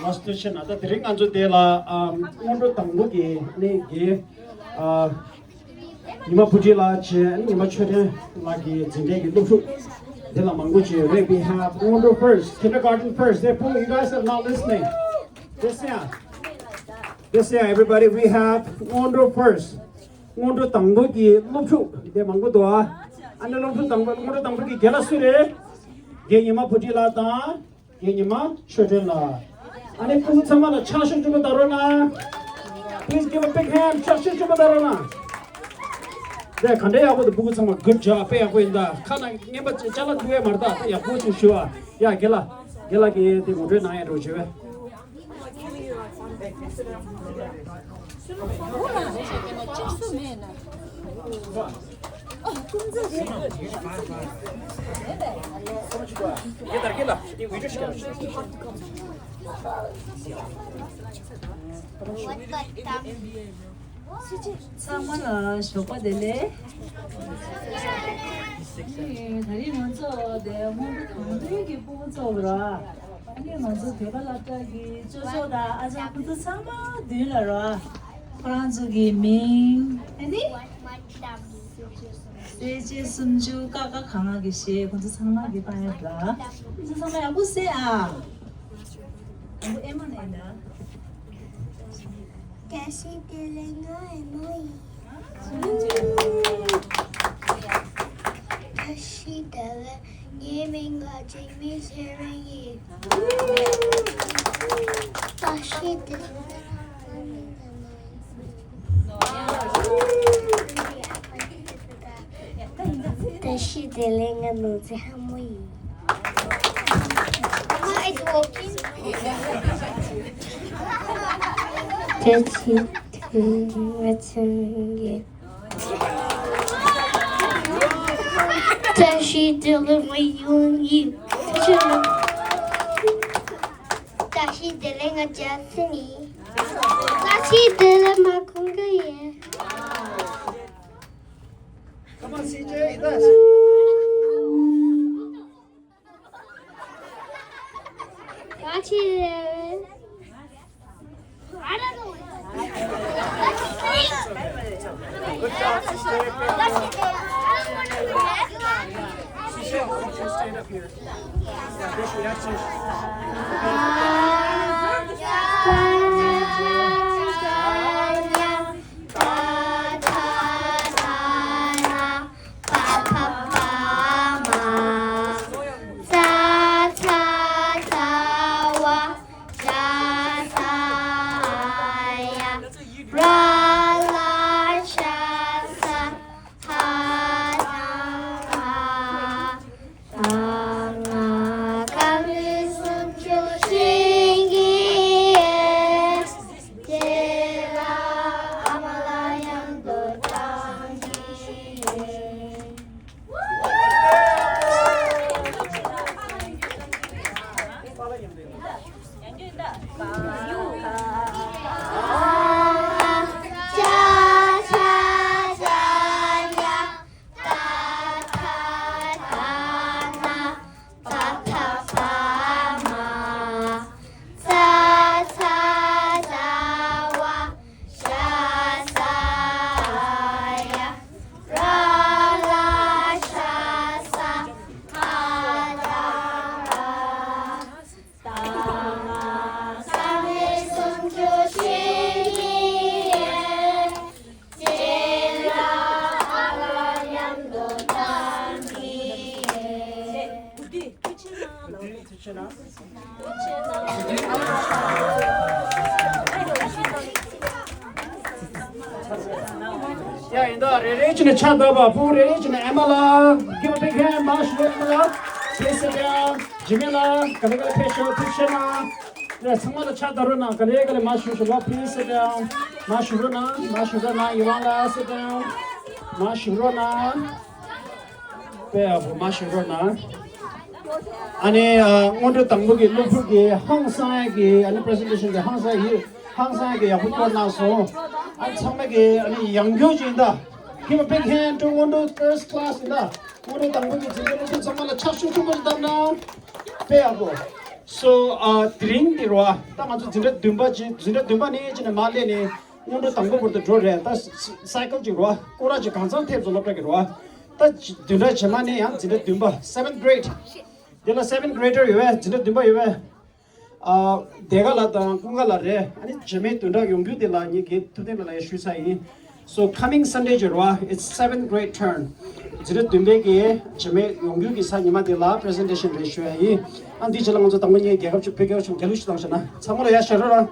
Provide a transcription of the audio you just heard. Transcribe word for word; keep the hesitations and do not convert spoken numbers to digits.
Last question ཨ། ད་དེ་རིང་ང་ཚོ་དེ་ལ་ཨམ་སྔོན་འགྲོ་དང་པོ་གི་ནི་གི་ཨ་ཉི་མ་བུ་ཁྲིད་ལགས་བྱས། ཨ་ནི་ཉི་མ་ཆོས་སྒྲོན་ལགས་ཀྱི་འཛིན་གྲྭའི་གི་སློབ་ཕྲུག་དེ་ལ་མང་པོ་བྱས་རེད། We have སྔོན་འགྲོ་first, kindergarten first. Hey, Paul, you guys are not listening. This year, this year, everybody, we have སྔོན་འགྲོ་first. སྔོན་འགྲོ་དང་པོ་གི་སློབ་ཕྲུག་དེ་མང་པོ་འདུག་ཨ། ཨ་ནི་སློབ་ཕྲུག་དང་པོ་སྔོན་འགྲོ་དང་པོ་གི་རྒན་ལགས་སུ་རེད། རྒན་ཉི་མ་བུ་ཁྲིད་ལགས་དང་། རྒན་ཉི་མ་ཆོས་སྒྲོན་ལགས། ཨ་ནི་སྤུ་གུ་ཚང་མ་ལ་ཕྱག་ཤུགས་ཆེན་པོ་གཏོང་རོགས་གནང་། Please give a big hand. ཕྱག་ཤུགས་ཆེན་པོ་གཏོང་རོགས་གནང་། དེ་ག་འདྲ་ཡག་པོ་འདུག་སྤུ་གུ་ཚང་མ། Good job. དཔེ་ཡག་པོ་ཡིན་ད། ཁ་ནང་རྔན་པ་ཅ་ལག་འཐུ་ཡས་མ་རེད་ད། དཔེ་ཡག་པོ་ཞིག་ཞུ་ཨ། ཡ་རྒན་ལགས། རྒན་ལགས་ཀྱིས་དེ་ངོ་སྤྲོད་གནང་ཡས་འགྲོ་བྱེད་པས། ཚང་མ་ལ་ཞོགས་པ་བདེ་ལེགས། ད་རིང་ང་ཚོ་དེ་སྔོན་འགྲོ་དང་པོའི་གི་སྤུ་གུ་ཚོ་ར། ཨ་ནི་ང་ཚོ་བོད་པ་སློབ་གྲྭ་གི་ཅོ་ཅོ་དང་ཨ་ཅག་ཁོ་ཚོ་ཚང་མ་མདུན་ལ་ར། ཁོ་རང་ཚོ་གི་མིང་ཨ་ནི། གསལ་བྱེད་སུམ་ཅུ། ཀ་ཁ་ག་ང་གི་གཞས། ཁོ་ཚོ་ཚང་མ་གི་བཏང་ཡ་ར། ཁོ་ཚོ་ཚང་མ་ཡག་པོ་གསན་ཨ། ཨ་ཁུ་ཨེ་མ་ནས་ད། བཀྲ་ཤིས་བདེ་ལེགས། ང་ཨེ་མ་ཡིན། བཀྲ་ཤིས་བདེ་ལེགས། ངའི་མིང་ལ་འཇིགས་མེད་ཚེ་རིང་ཡིན། བཀྲ་ཤིས་བདེ་ལེགས། བཀྲ་ཤིས་བདེ་ལེགས། ང་ནོར་རྫི་ལྷ་མོ་ཡིན། Mama is working. བཀྲ་ཤིས་བདེ་ལེགས། ང་ཚང་གི། བཀྲ་ཤིས་བདེ་ལེགས། ང་ཡུང་ཡིན། བཀྲ་ཤིས་བདེ་ལེགས། ང་ཇ་སིན་ཡིན། བཀྲ་ཤིས་བདེ་ལེགས། ང་ཀུན་དགའ་ཡིན། Come on, C J, ཡིན་ད། བཀྲ་ཤིས་བདེ་ལེགས། Good job, C J. C J, why don't you stand up here? Yeah, this, that's just ཡ་ཡིན་ད། རེ་རེ་བྱས་ནས་ཕྱག་བརྡབ་པ། སྤུ་གུ་རེ་རེ་བྱས་ནས། ཨེ་མ་ལགས། Give a big hand. མར་ཞུ་རོགས། ཨེ་མ་ལགས། Please sit down. ཇི་མི་ལགས། ག་ལེ་ག་ལེ་ཕེབས་ཤོག་ཐུགས་རྗེ་གནང་། ཡ་ཚང་མ་ལ་ཕྱག་བརྡབ་རོགས་གནང་། ག་ལེ་ག་ལེ་མར་ཞུ་ཞུ་ལོ། Please sit down. མར་ཞུ་རོགས་གནང་། མར་ཞུ་རོགས་གནང་། ཡིད་དབང་ལགས། Sit down. མར་ཞུ་རོགས་གནང་། དཔེ་ཡག་པོ། མར་ཞུ་རོགས་གནང་། ཨ་ནི་ཨ་སྔོན་འགྲོ་དང་པོ་གི་སློབ་ཕྲུག་གི་ཧང་སང་ཡག་གི་ཨ་ནི་པི་རི་སེན་ཊེ་ཤན་གི་ཧང་སང་ཡག་ཧང་སང་ཡག་གི་ཡག་པོ་སྐྱོར་གནང་སོང་། ཨ་ཚང་མ་གི་ཨ་ནི་ཡང་སྐྱར་ཅིག་ཡིན་ད། Give a big hand to སྔོན་འགྲོ་first class ཡིན་ད། སྔོན་འགྲོ་དང་པོ་གི་འཛིན་གྲྭའི་སློབ་ཕྲུག་ཚང་མ་ལ་ཕྱག་ཤུགས་ཆེན་པོ་ཞིག་བརྡབ་གནང་། དཔེ་ཡག་པོ། So, uh, དེ་རིང་འདི་རོ། ད་ང་ཚོ་འཛིན་གྲྭ་བདུན་པ་ཅིག་འཛིན་གྲྭ་བདུན་པ་ནས་ཅི་ནས་མར་སླེབས་ནས་སྔོན་འགྲོ་དང་པོ་བར་དུ་འགྲོ་རེད། ད་སའི་ཀལ་ཅིག་རོ། སྐོར་ར་ཅིག་གང་ཚང་ཐེབས་ཚོ་སློབ་གྲྭ་གི་རོ། ད་བདུན་ཕྲག་རྗེས་མ་ནས་ཡང་འཛིན་གྲྭ་བདུན་པ་seventh grade། འདི་ལ་seventh grader ཡོད་པས། འཛིན་གྲྭ་བདུན་པ་ཡོད་པས། ཨ། སྡེ་ཁག་ལ་དང་ཀུན་དགའ་ལ་རེད། ཨ་ནི་རྗེས་མའི་བདུན་ཕྲག་ཡོང་རྒྱུ་དེ་ལ་ངེད་ཀྱིས་ཐུབ་བསྟན་ལ་ལ་ཡ་ཞུས་ཚར་ཡིན། So coming Sunday ཅིག་རོ། It's seventh grade turn. འཛིན་གྲྭ་བདུན་པའི་གི་རྗེས་མའི་ཡོང་རྒྱུ་གི་གཟའ་ཉི་མ་དེ་ལ་presentation རེ་ཞུ་ཡ་ཡིན། ཨ། འདི་རྗེས་ལ་ང་ཚོ་དང་པོ་ངས་རྒྱལ་ཁབ་ཆུ་བོད་རྒྱལ་ཁབ་ཆུ་རྒྱལ་གླུ་ཞིག་བཏང་ཤག་ན་ཚང་མ་ལ་ཡ་ཞུ་རོགས་ར།